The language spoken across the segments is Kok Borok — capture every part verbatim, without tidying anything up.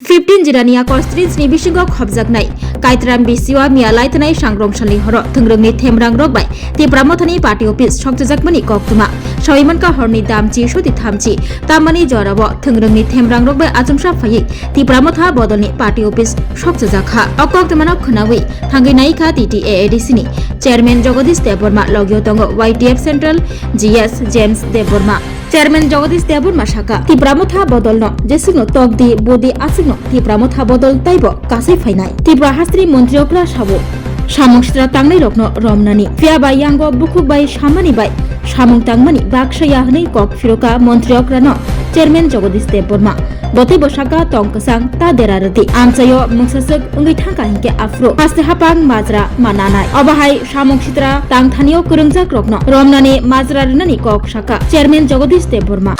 Fifteen Jirania constituency ni bisingo khopjaknai Kaitram B C O miya laithanai sangrong salni horo thwngrwngni themrangrok bai Tipra Mothani party office sokchajakmani koktwma. Sawi mankha horni damchi soti thamchi, tamani jorao thwngrwngni themrangrok bai achomsa phaiwi Tipra Motha bodolni party office sokchajakha. O koktwmano khwnawi thangwi naikha T T A A D C ni chairman Jagadish Debbarma, logio tongo Y T F Central G S James Debbarma. Chairman Jagadish Debbarma saka, Tipra Motha bodolno jeswkno tokdi, budi aswkno Tipra Motha bodol taibo kasai phainai. Tipra hasteni montri okra sabo, samung sitra tangnairokno romnani. Phiya ba yango bukhuk bai samani bai samung tangmani baksa ya hwnwi kok phiroka montri okrano chairman Jagadish Debbarma. Botwi bwsaka tong kwchang ta dera rwdi. Amchaio mungsaswk wngwi thangkha hinkhe aphuru haste hapang majra ma nanai. Obo hai samung sitra tang thanio kwrwngjakrokno romnani majra rwnani kok saka chairman Jagadish Debbarma.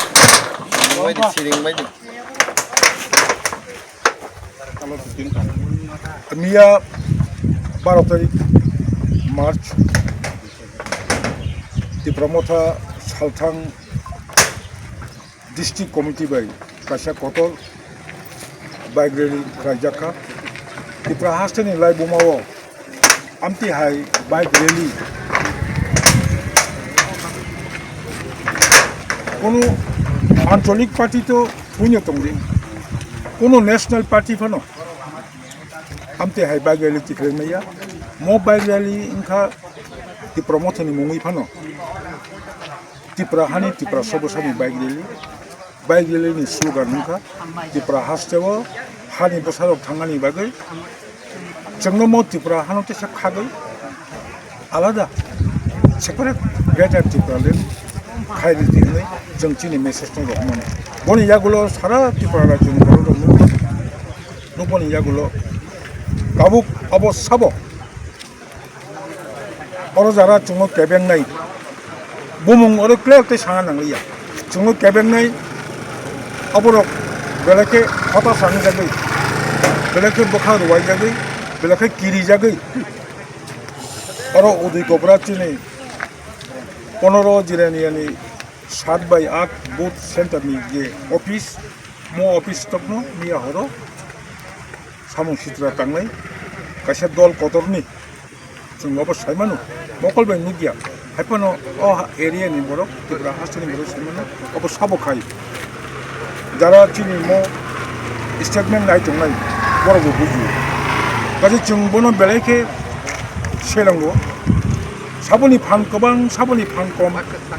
Miya baro tarik March, Tipra Motha salthang district committee bai kaisa kotor bike rally khlaijak kha. Tipra hasteni laibuma o amtwi hai bike rally kono ancholik party to thwino tongdi, kono national party phano amtwi hai bike rally tikhlai maya. Mo bike rally wngkha Tipra Mothani mungwi phano. Tipra hani Tipra sobosani bike rally. Bike rally ni slogan wngkha Tipra hasteo hani bwsarok thangnani bagwi chwngno mo Tipra hano teisa khagwi alada separate Greater Tipraland khai ridi hwnwi chwng chini message no rwmani. Boni yagulo sara Tripura rajyoni borok rok nukgo, nukboni yagulo tabuk abo sabo. Oro jara chwngno kebengnai. Bumung oro clear tei sana nangliya. Chwngno kebengnai oborok belai khe hota sangjagwi, belai khe bwkha ruwaijagwi, belai khe kirijagwi. Oro Udui Kobra chini ponoro Jiraniani sat bai aat booth center ni je office, mo office tokno miya horo samung sitra tangnai kaisa dol kotorni. Chwng obo sai mano, mokol bai nukya. Hai phano o ha-, area ni borok, Tripura hasteni borok sai mano, obo sabo khai. Jara chini mo statement nai tongnai, borok bo bujio. Kaisa chwng bono belai khe selango. Saboni phan kwbang, saboni phan kom,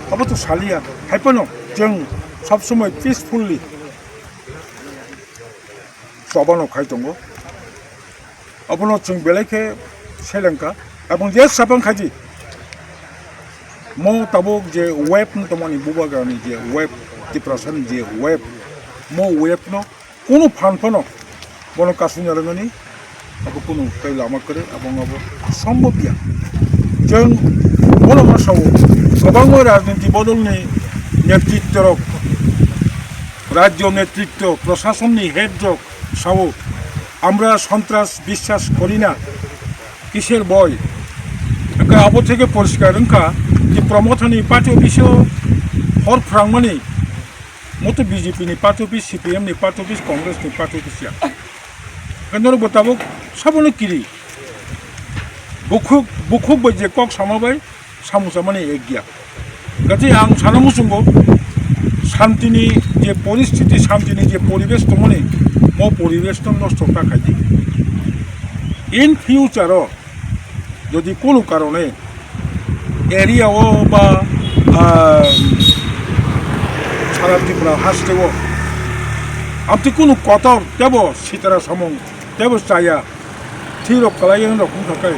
obo to saliya. Hai phano chwng sob somoi peacefully chobano khai tongo. Abono chwng belai khe selengkha. Aboni je sabang khaidi, mo tabuk je wave wng tongmani bubagrani je wave, Tiprasani je wave, mo wave no kunu phan phano bono kasui narwknani abo kunu tei lama kwrwi, abo wngabo sombobya. Chwng bono ma sao, kwbangma rajniti bodolni netritworok, rajyo netritwo, prasasonni head rok sao, "Amra sontras biswas kori na, kisher boy?" Hwnkhe abo theke poriskar wngkha je Tipra Mothani party office-o hor phrangmani moto B J P ni party office, C P M ni party office, Congress ni party office ya. Hwnkhe norok bo tabuk sabono kiri. Bukhuk, bukhuk bai je kok sama bai samung samani ekya. Kachi ang sana muchungo, santini je poristhiti, santini je poribesh tongmani, mo poribesh no nosto ta khaidi. In future o jodi kunu karone area o ba, ah, sara Tripura haste o amtwi kunu kotor tebo sitara samung tebo chaya thwi rok kwlai rok wngkha khe,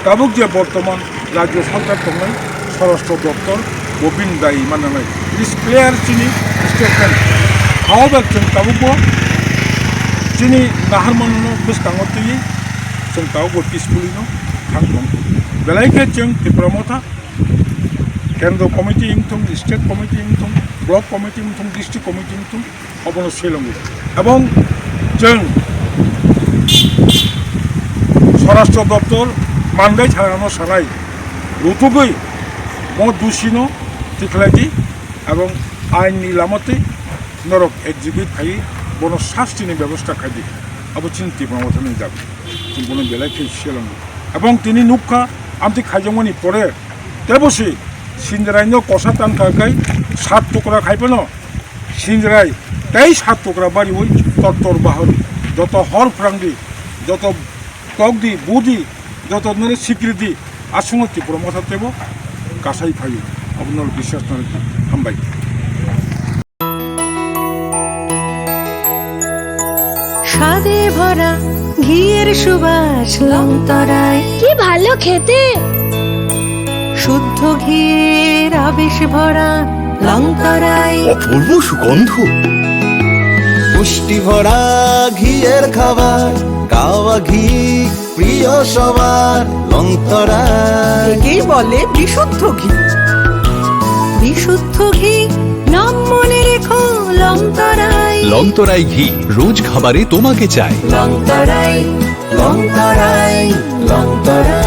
tabuk je bortoman rajyo sarkar tongnai, Swarashtra Doptor bo bini dayi mananai. It is clear chini statement. However, chwng tabukbo chini naharmano bwskango twiwi chwng tabukbo peacefully no thang tong. Belai khe chwng Tipra Motha Kendro Committee wngthung, State Committee wngthung, Block Committee wngthung, District Committee wngthung, obono selongo. Ebong chwng Swarashtra Doptor mangai tharano sanai, rutugwi mo dusino tikhlaidi ebong ainni lamatwi norok execute khai Bono sastini bebosta khai di. Abo chini Tipra Mothani dabi. Chwng bono belai khe selango. Ebong tini nukha, amtwi khaijakmani pore, tebo se Sinjrai no kosa tankha khai sat tukra khai phano Sinjrai tei sat tukra bariwi tor tor bahor joto hor phrang di, joto kok di, bu di, joto nore sikri di, aswkno Tipra Motha tebo kasai phaio. Abono biswas nang hambai. স্বাদে ভরা ঘিয়ের সুবাস লংতরায়। কি ভালো খেতে। শুদ্ধ ঘিয়ের আবেশ ভরা লংতরায়। অপূর্ব সুগন্ধ। পুষ্টি ভরা ঘিয়ের খাবার, গাওয়া ঘি প্রিয় সবার, লংতরায়। একেই বলে বিশুদ্ধ ঘি। বিশুদ্ধ ঘি, নাম মনে রেখো, লংতরায়। লংতরাই ঘি, রোজ খাবারে তোমাকে চাই। লংতরায়, লংতরায়, লংতরায়।